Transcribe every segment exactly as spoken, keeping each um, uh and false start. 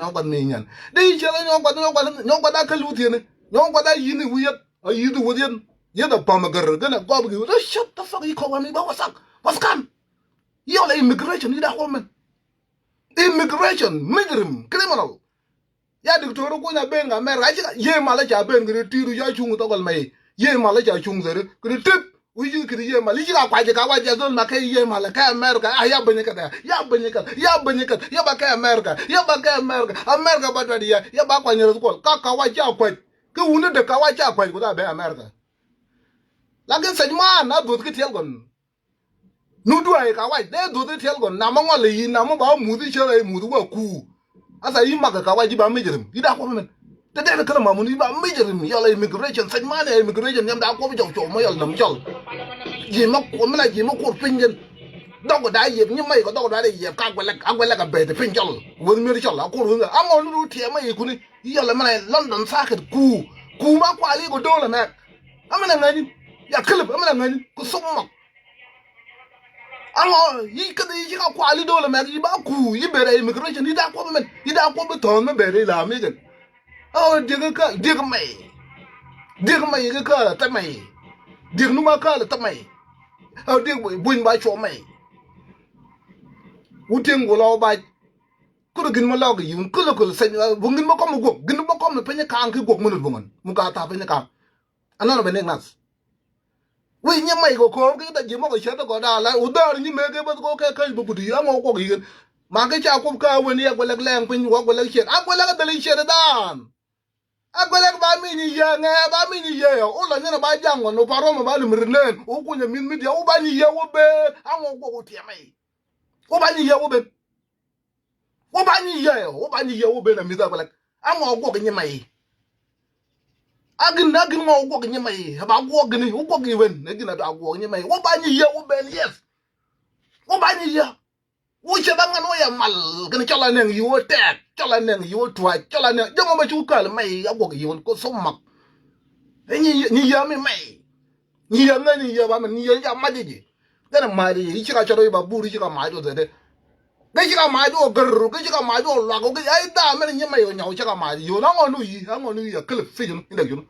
nyɔk guath mi nyan. Di cɛ la nyɔk guath, nyɔk guath, nyɔk guath a käl wuthieni. Nyɔk guath a yini wi̱i̱ yɛt. A yithi wuth yɛn. Yɛth a pam a gär. Gän a gɔb gi. Shut the fuck, you call me, what the fuck? What's come? Yɔl immigration, i̱ da kɔmɛn. Immigration, mujrim, criminal. Ya diktor kuny a ben ka America, a ci ka, yee mal a ca ben kɛ ti ti̱i̱t, ya cuŋ thɔkɔl mɛ. Yee mal a ca cuŋ theri kɛ ti tip. Wi̱ci kɛ ti yee mal, i̱ ci ka kuac ka wac a dhol ma kɛ yee mal kɛ America, a ya beny kɛ dɛ, ya beny kɛ, ya beny kɛ, ya ba kɛ America, ya ba kɛ America, America ba duat yɛ, ya ba kuany rɛth kuɔl, ka ka wac ca kuac, kɛ wuni dek ka wac ca kuac ku dha ben America. Lakin sec man a dhuth kɛ tiɛl gɔn. Nu duay ka wac dee dhuth i̱ tiɛl gɔn, namä ŋɔl i̱ yi, namä ba muth i̱ cä rɛy muth wa ku. Asa i̱ mak ka wac i̱ ba mujrim, i̱ da kuɔth mɛn. Te dee kälä mamun i̱ ba mujrim, yɔl immigration, sec man immigration, yɛm da kuɔth cɔw cɔw ma yɔl nam cɔl. Ji̱ ma kuɔth, mina ji̱ ma kuɔth piny jɛn. Dɔk da yiep, nyi ma i̱ kɔ dɔk da dee yiep, ka guɛlɛk, a guɛlɛk a bɛth piny cɔl. Weth mier cɔl, a kuɔth weth, a ŋɔl nu du tiɛm ma i̱ kuni, i̱ yɔl mina London sakit ku. Ku ma kual i̱ kɔ do̱l a nɛk. A mina ŋäni, ya kilip, a mina ŋäni, ku suk mɔk. Aŋɔ, yi käth yi ci ka kual i̱ do̱l ɛmɛk yi ba ku, yi ber ɛ immigration, yi da kuɔp mɛn, yi da kuɔp i̱ thɔ̱ɔ̱n mi ber i̱ la mi kɛn. Ɔ, diek kä, diek mɛy. Diek mɛy kä kä la thɛmɛy. Diek numa kä la thɛmɛy. Ɔ, diek buny ba cuɔ mɛy. Wut tieŋ gol ɔ bac. Kut gin ma lɔk yi wun kul kul sɛny, bu gin ma kɔm guok, gin ma kɔm piny kaŋ ki guok mun buŋun. Mu ka tha piny kaŋ. Anɔn bɛ nek nath. Wi̱i̱ nyi mɛy kɛ ko̱o̱r kä da ji̱ mɔk kɛ cäät kɛ gɔdaa la, wu dhäär nyi mëë kɛ bäth kɛ kɛ käc bä guti, aŋɔ kuɔk yi̱ kɛn. Ma kɛ ca kuɔp kä wen yɛ guɛlɛk lɛɛŋ piny, wä guɛlɛk ciɛt. A guɛlɛk dhäl i̱ ciɛt dhaan. A guɛlɛk ba mi nyi yɛ ŋɛ, ba mi nyi yɛ yɛ. Wu lɔ nyɛn ba jaŋ ɣɔn, wu pa̱r rɔm ba ni mi ri neen. Wu kunyɛ mi̱th mi diɛ, wu ba nyi yɛ wä ben. Aŋɔ kuɔk wu tiɛmɛ. Wu ba nyi yɛ wä ben. Wä ba nyi yɛ, wä ba nyi yɛ wä ben a mi̱th a guɛlɛk. Aŋɔ guɔk nyi mɛy. A gin, a gin ŋɔ guɔk nyi mɛy. Ba guɔk gini, wä guɔk iwen. A gin a da guɔk nyi mɛy. Wä ba nyi yɛ wä ben, yes. Wä ba nyi yɛ. Wä cɛ ba ŋan wä yɛ mal. Gini cɔl a nɛŋ yi wä tɛk. Cɔl a nɛŋ yi wä tuac. Cɔl a nɛŋ. Jɛ mɔ ba cu kal mɛy. A guɔk yi wä ko so mak. Nyi, nyi yɛ mi mɛy. Nyi yɛ ŋäc nyi yɛ ba mɛn nyi yɛ ja mac ji. Gɛn a mac ji. I̱ ci ka cɔl i̱ ba bur i̱ ci ka mac wä dhɛ dɛ. Gɛ ci ka mac wä gär, gɛ ci ka mac wä luak, gɛ ai dha mɛn nyi mɛy wä nyɔw ci ka mac yun. Aŋɔ nu yi, aŋɔ nu yi a kälɛ fic nu, inda yun.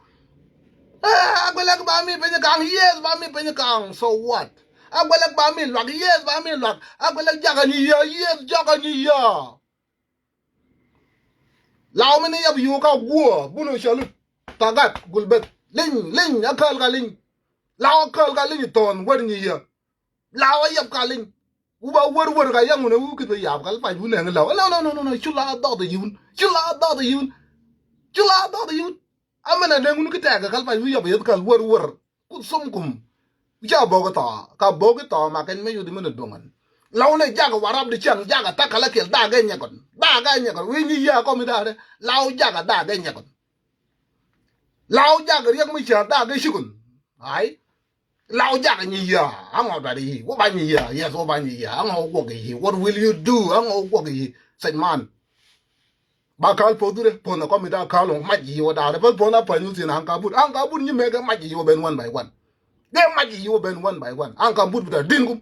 Eh, a guɛlɛk ba mi piny kaŋ, yes, ba mi piny kaŋ, so what? A guɛlɛk ba mi luak, yes, ba mi luak. A guɛlɛk jakä nyi yɛ, yes, jakä nyi yɛ. Law mi ni yap yu ka guɔ, bunu cɛ lut. Tagat, gul beth. Liny, liny, a käl ka liny. Law a käl ka liny thɔn, wär nyi yɛ. Law a yap ka liny. Wu ba wär wär ka yaŋ wun a wu kith ba yap ka la pac wu nɛŋ law. No, no, no, no, no. Cu la dhɔth a yun. Cu la dhɔth a yun. Cu la dhɔth a yun. Amɛn a nɛŋ wun ki tɛk ka la pac wu yap a yeth ka wär wär. Ku thum kum. Ca bok tɔ. Ka bok tɔ ma kɛn mɛ yudi mɛ ni duŋ ŋän. Law ni jak warap di cäŋ jak a thak ka la kiɛl dak gɛ nyɛkɔn. Dak gɛ nyɛkɔn. Wi̱i̱ nyi yia kɔm i dak dɛ. Law jak a dak gɛ nyɛkɔn. Law jak riɛk mi cär dak gɛ cikun. Ai. Law jak nyi yia, aŋɔ dɔat yi, wä ba nyi yia, yes, wä ba nyi yia, aŋɔ wä guɔk yi, what will you do, aŋɔ wä guɔk yi, sec man. Ba kal poth dure, poth na kɔm ita kal wä mac yi wä dare, poth poth na pany wä thin aŋ ka but, aŋ ka but nyi mɛ kɛ mac yi wä ben one by one. Kɛ mac yi wä ben one by one, aŋ ka but bita din kum.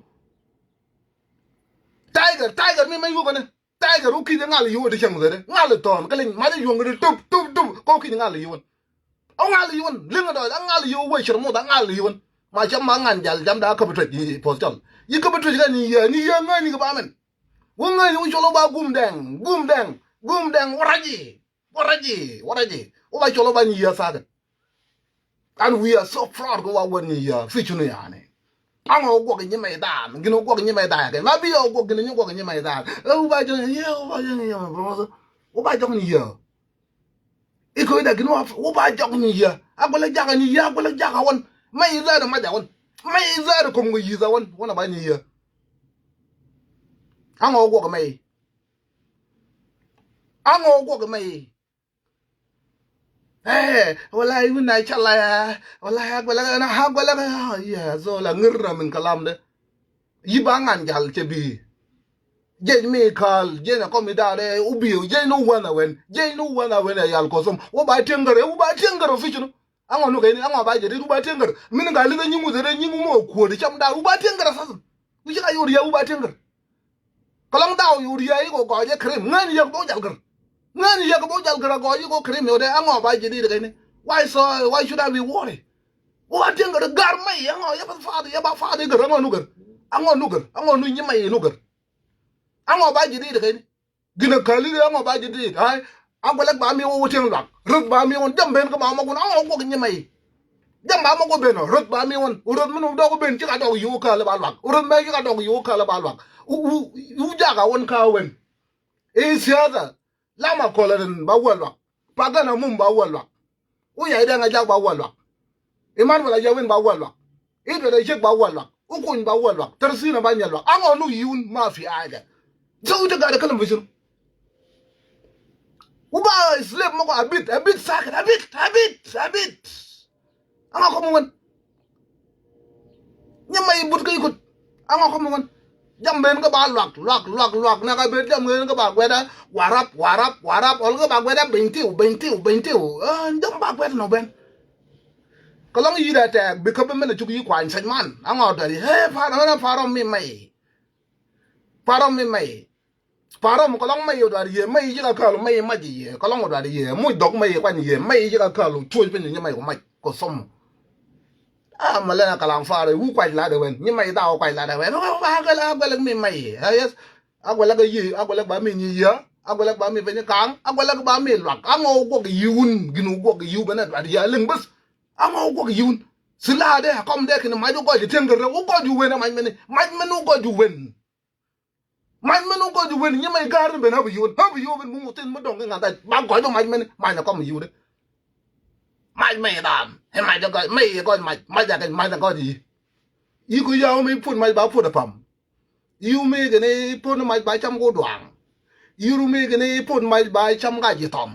Tiger, tiger mi mɛ yuɔ kɛnɛ. Tiger wä ki̱n ŋal yiwä ti cäŋ thɛtɛ. Ŋal thɔn kä liny mac yuɔ̱ŋ ti tup tup tup. Kɔ ki̱n ŋal yiwä. Ɔ ŋal yiwä liŋ dɔɔc a ŋal yiwä wee cir muth a ŋal yiwä. Ma cam ma ŋan jal jam da käp tuec yi puɔth cɔl. Yi käp tuec kɛ ni yɛ ni yɛ ŋäni kɛ ba mɛn. Wä ŋäni wä cɔl wä ba gum dɛŋ gum dɛŋ gum dɛŋ wä raji. Wä raji wä raji wä ba cɔl wä ba ni yɛ thaket. And we are so proud kɛ wa wä ni yɛ fi cuni yani. Aŋɔ wä guɔk nyi mɛ dan gin wä guɔk nyi mɛ dan kɛ ma bi yɛ wä guɔk gin nyi guɔk nyi mɛ dan. Ɛ wä ba jɔk ni yɛ wä ba jɔk ni yɛ ma brother. Wä ba jɔk ni yɛ. Iko ida gin wä wä ba jɔk ni yɛ. A guɛlɛ jak ni yɛ a guɛlɛ jak a wän. Mɛ i zɛr ma jak wän. Mɛ i zɛr kom ŋu yi zɛ wän wän a ba ni yɛ. Aŋɔ wä guɔk mɛ. Aŋɔ wä guɔk mɛ. Eh, wala iwi na chala ya, wala ya gwala na ha gwala ya zola ngirna min kalam de. Yi ba ŋan jal cɛ bi. Jej mi kal, jej na kɔmi dare ubi, jej no wana wen, jej no wana wen ya yal kosum. Wo ba tengare, wo ba tengare fichino. Aŋɔ nu keni, aŋɔ ba jeri, wo ba tengare. Min ga liga nyimu zere nyimu mo kuodi cham da, wo ba tengare sasa. Wi chika yori ya wo ba tengare. Kɔlɔŋ daw yur yɛ ikɔ gɔɔyɛ krim ŋäni yɛ bok jal gär. Ŋäni yɛ kɛ bok jal gɛr a gɔɔy yi kɔ krim yɛ wä dee aŋɔ ba ji̱ di̱t kɛn ni. Why so, why should I be worried? Wä ba tiɛŋ gɛr gar mɛy aŋɔ yɛ ba fath yɛ ba fath gɛr aŋɔ nu gɛr. Aŋɔ nu gɛr aŋɔ nu nyi mɛy nu gɛr. Aŋɔ ba ji̱ di̱t kɛn ni. Gin a kali de aŋɔ ba ji̱ di̱t ai. Aŋɔ lɛk ba mi wä wä tiɛŋ luak rut ba mi wä jam ben kä ba mɔ kun aŋɔ guɔk nyi mɛy. Jam ba mɔ guɔ ben ɔ rut ba mi wä rut min wä dɔk ben ci ka dɔk yo̱o̱ kali ba luak rut mɛ ci ka dɔk yo̱o̱ kali ba luak. U u u jak a wä ka wä. I̱ siasa lam a kɔl rin ba wä luak. Pagan a mum ba wä luak. U yay dɛŋ a jak ba wä luak. Iman wala yawin ba wä luak. I̱ duet a yek ba wä luak. U kuny ba wä luak. Tɛrthinä ba nyɛ luak. Aŋɔ nu yiwun ma fi aja. So u te gat a kalam fi shunu? U ba slave mɔ kɔ a bit a bit sakit a bit a bit a bit. Aŋa kɔm ŋuan. Nyɛ mɛy but kä ikut. Aŋa kɔm ŋuan. Jam ben kä ba luak luak luak luak nɛ ka ben jam ben kä ba guɛda. Warap warap warap ɔl kä ba guɛda beny thiw beny thiw beny thiw. Jam ba guɛda nɔ ben. Kä lɔŋ yi̱ da tɛɛk bi kä bi mɛn a cuk yi̱ kuany sɛc man aŋa dɔri. Hee parɔm mɛn parɔm mi mɛy. Parɔm mi mɛy. Parɔm kɔlɔŋ mɛy ɔ duat yie mɛy ji̱ ka kääl mɛy mac yie kɔlɔŋ ɔ duat yie muc dhɔk mɛy kuany yie mɛy ji̱ ka kääl cuɔc piny nyɛ mɛy ku mac ku thom. A mɛ lɛn a kalaŋ far wu kuac lat ɛ wɛn nyi mɛy dha wä kuac lat ɛ wɛn. Ba gɛl a gɛlɛk mi mɛy a yɛth. A gɛlɛk a yie a gɛlɛk ba mi nyi yie a gɛlɛk ba mi piny kaŋ a gɛlɛk ba mi luak a ŋɔ wä guɔk yiwun gin wä guɔk yiw ben a duat yie a liŋ bäth. A ŋɔ wä guɔk yiwun. Silaadɛ a kɔm dɛ kini mac wä gɔc ɛ tieŋ kɛ rɛ wä gɔc wä wen a mac mɛni mac mɛni wä gɔc wä wen. Mac mɛn wä gɔc wen nyɛ mɛy ga̱r ni ben häp yio̱o̱n häp yio̱o̱n ben mum wä thin mi dɔ̱ŋ kɛ ŋa̱th a ba gɔc wä mac mɛn mac na kɔm yiwdɛ. Mac mɛy dam ɛ mac a gɔc mɛy ɛ gɔc mac mac a gɔc mac a gɔc yi. Yi ku yaw mi put mac ba put a pam. Yi ru mi kɛ ni put ni mac ba cam ku duaŋ. Yi ru mi kɛ ni put mac ba cam ka ji thɔm.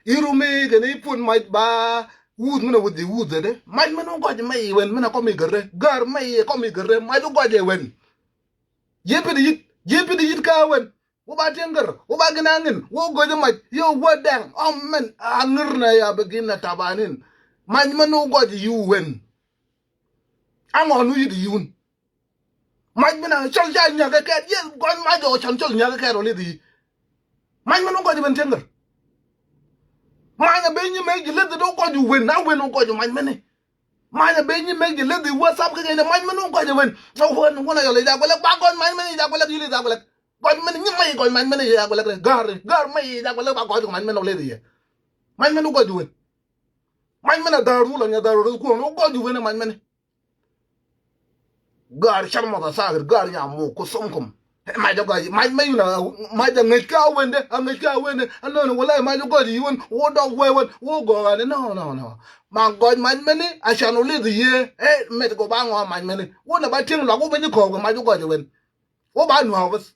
Yi ru mi kɛ ni put mac ba wuth mi na wuth di wuth dɛ mac mɛn wä gɔc mɛy wen mi na kɔm yi gɛr rɛ ga̱r mɛy ɛ kɔm yi gɛr rɛ mac wä gɔc ɛ wen. Ji̱ pi̱t yit ji̱ pi̱t yit kä wen. Wä ba tiɛŋ gär wä ba gin a ŋin wä go̱c mac yɛ wä dɛŋ ɔm mɛn a ŋir na ya bi gin na tabanin. Mac mɛn wä gɔc yiw wen. A ŋɔn wä yit yiwun. Mac mɛn a cɔl ca nyakä kɛɛt yɛ gɔc mac ɔ can cɔl nyakä kɛɛt ɔ lith yi. Mac mɛn wä gɔc ben tiɛŋ gär. Mac a ben nyi mɛk ji̱ lith dee wä gɔc wen a wen wä gɔc mac mɛni. Mac a ben nyi mɛk ji̱ leth i̱ WhatsApp kä kɛn mac mɛn wä gɔc ɛ wen. Ɛ wen wä na yɔl i̱ jak wä lɛk ba gɔc mac mɛn i̱ jak wä lɛk i̱ leth jak wä lɛk. Gɔc mɛn nyi mɛc gɔc mac mɛn i̱ jak wä lɛk rɛ ga̱r i̱ ga̱r mɛc i̱ jak wä lɛk ba gɔc mac mɛn wä leth i̱ yɛ. Mac mɛn wä gɔc ɛ wen. Mac mɛn a dha̱a̱r wä lɔ nya dha̱a̱r wä rɛ kuɔn wä gɔc ɛ wen ɛ mac mɛn i̱. Gaar car mɔth a thakir gaar nya muk ku thom kum. Mac a gɔc mac mɛ yun a mac a ŋäc kä a wendɛ a ŋäc kä a wendɛ a nɔni wala mac a gɔc yi wen wo dɔk wɛ wen wo gɔk ani nɔ nɔ nɔ. Ma gɔc mac mɛni a can wä lith yie ɛ mɛt kɔ ba ŋɔ mac mɛni wo na ba tieŋ luak wo ben ji kɔɔk mac a gɔc wen. Wo ba nuaak bäth.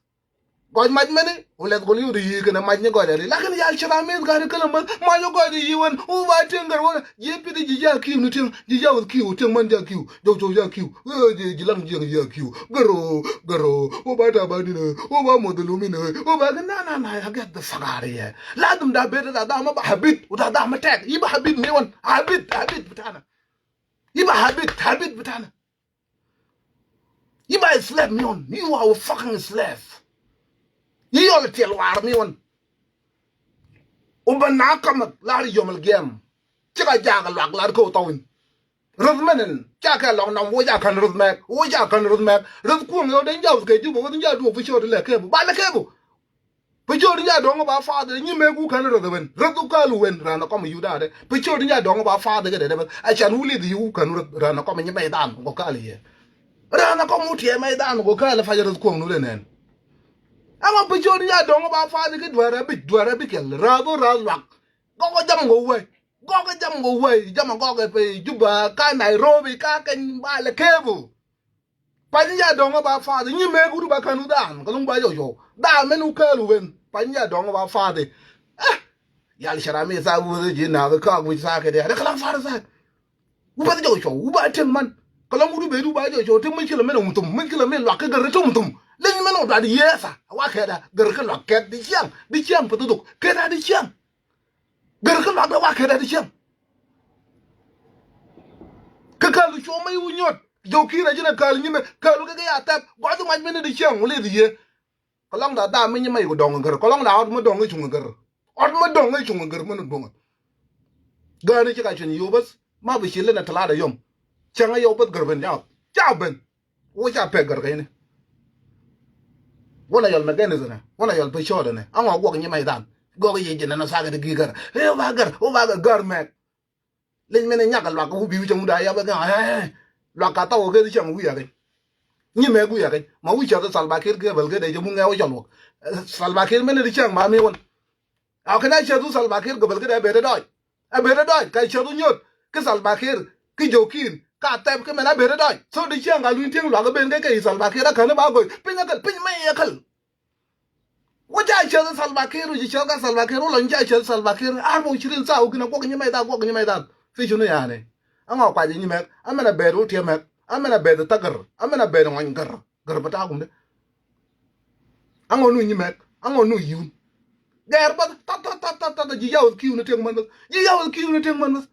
Gɔc mac mɛni wä lɛth gɔl yut yi kɛnɛ mac ni gɔc ali lakin yal ci ram mith gari kɛlɛ mäth mac wä gɔc yi wen wä ba tieŋ gɛr wä jiɛ pit jiɛ ja kiw ni tieŋ jiɛ ja wä kiw tieŋ man ja kiw jɔw cɔw ja kiw jiɛ jiɛ laŋ jiɛ ja kiw gɛr o gɛr o wä ba ta ba ni ne wä ba moth lumi ne wä ba kɛ na na na ya gɛth the fuck out of here. Lazim da bet da da ma ba habit wä da da ma tɛk yi ba habit mi wen habit habit bitana yi ba habit habit bitana. Iba a slave mi ɣɔn. You are a fucking slave. I̱ yɔl tiɛl war mi ɣɔn. Uba na kamak lar yom al gɛm. Cika jak luak lar ko tawin. Rith mɛn in ca kɛ lɔk nam wo ca kan rith mɛk wo ca kan rith mɛk rith kuɔŋ yɔ den jaw kɛ jubo wo den jaw duok fi short lɛ kebu ba lɛ kebu. Bi jɔr ni ja dɔŋ ba father nyi mɛ ku kan rɛ wen rɛ du kal wen ran kɔm yu da de. Bi jɔr ni ja dɔŋ ba father ke de de a can wuli di yu kan rɛ ran kɔm nyi mɛ dan go kal ye. Ran kɔm mu tie mɛ dan go kal fa rɛ kuɔŋ nu de nen. Ama bi jɔr ni ja dɔŋ ba father ke duara bi duara bi kel ra do ra lak. Go go jam go wai. Go go jam go wai jam go ke pe Juba ka Nairobi ka ken ba le kebu. Pany ya dɔŋ ba father nyi mɛ gudu ba kanu dan ka luŋ ba yo yo da mɛn u kɛɛl u ben pany ya dɔŋ ba father. Eh, yal shara mi sa bu ji na ka ka wi sa ke de ka lan father sa. U ba yo yo u ba ten man ka luŋ gudu be du ba yo yo te mɛ kila mɛn u tum mɛ kila mɛn lwa ka gar tum tum. Len mɛn u da di yesa wa ke da gar ka lwa ke di chiang di chiang pa du ke da di chiang. Gɛr kä luak dee wa kɛt ɛ ti cieŋ. Kä kɛl cuɔ mɛ iwu nyuɔt jɔw ki̱i̱r ɛ ji̱n ɛ kɛl nyimɛ kɛl wä kɛ kɛ ya thɛp gua̱th mac mɛn ɛ ti cieŋ wä lith yie. Kɛ lɔŋ da dhaa mi nyimɛ iku dɔŋ gɛr kɛ lɔŋ da ɣɔt mi dɔŋ icuŋ gɛr. Ɔt mi dɔ̱ŋ ɛ cuŋ ɛ gär mi ni duɔ̱ŋ. Gäär ni ci ka cuny yio̱w bäth ma bi ci lin ɛ tɛlaat ɛ yɔm. Cäŋ ɛ yɔw bäth gär ben ca ca ben. Wä ca pɛk gär kɛcni. Wä la yɔl mɛ gɛn ithinɛ wä la yɔl pä cɔɔdɛ nɛ aŋɔ guɔk nyi mɛc dhan. Gɔk i̱ yɛ ji̱n ɛn ɔ thakɛ ti gi̱i̱ gär ɛ wä ba gär wä ba gär gär mɛk. Leny mɛn ɛ nyak ɛ luak kä wä bi̱i̱ wä cäŋ wä da yap ɛ gɛn ɛ luak ka thɔk ɛ kɛ ti cäŋ wi̱i̱ akɛ. Nyi mɛk wi̱i̱ akɛ ma wi̱i̱ cäth ɛ Salva Kiir kɛ bäl kɛ dee cɛ muk ŋɛ wä cɔl wä. Salva Kiir mɛn ɛ ti cäŋ ma mi wän. A kɛn a cäth wä Salva Kiir gɛ bäl kɛ dee a bet ɛ dɔɔc. A bet ɛ dɔɔc ka cäth wä nyot kä Salva Kiir kä jo̱ki̱n ka thɛp kä mɛn a bet ɛ dɔɔc. So di cäŋ ka luny tieŋ luak ɛ ben kɛ kɛ i̱ Salva Kiir a kän ɛ ba go̱c piny ɛ käl piny mɛ yɛ käl. Wä ca cäth Salva Kiir wä ci cäth ka Salva Kiir wä lɔny ca cäth Salva Kiir arba wa ishirin saa wä gin a guɔk nyimɛc dhan guɔk nyimɛc dhan. Fi cuni yani. Aŋɔ kuac nyimɛk amɛn a bɛɛt wä tiɛmɛk amɛn a bɛɛt thagär amɛn a bɛɛt ŋɔny gär gär bä ta̱a̱ kumdä. Aŋɔ nu nyimɛk aŋɔ nu yiun. Gɛɛr bäth tat tat tat tat tat ji̱ yaw kiu ni tiɛŋ män bäth ji̱ yaw kiu ni tiɛŋ män bäth.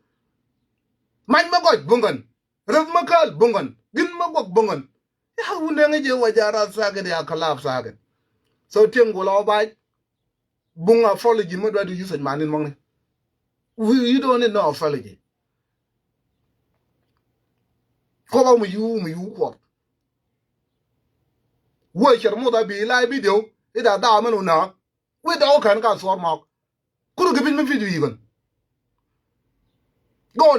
Mac mä gɔc buŋkän. Rɛth mä kääl buŋkän gin mä guɔk buŋkän. Ya wundɛ ŋäc jɛ wa ja̱ rath sakit ya kalaap sakit. So tieŋ gula wä bac. Buŋ apology mä dua di yusec manin mɔŋni. You don't need no apology. Kɔpa mu yu mu yu kuɔth. Wä cɛr muth a bi lai video ida dhaa mɛn wä naak. Wi̱i̱ dɔk kän ka thuɔr mɔk. Kun kɛ piny mi video yikän. Gɔɔn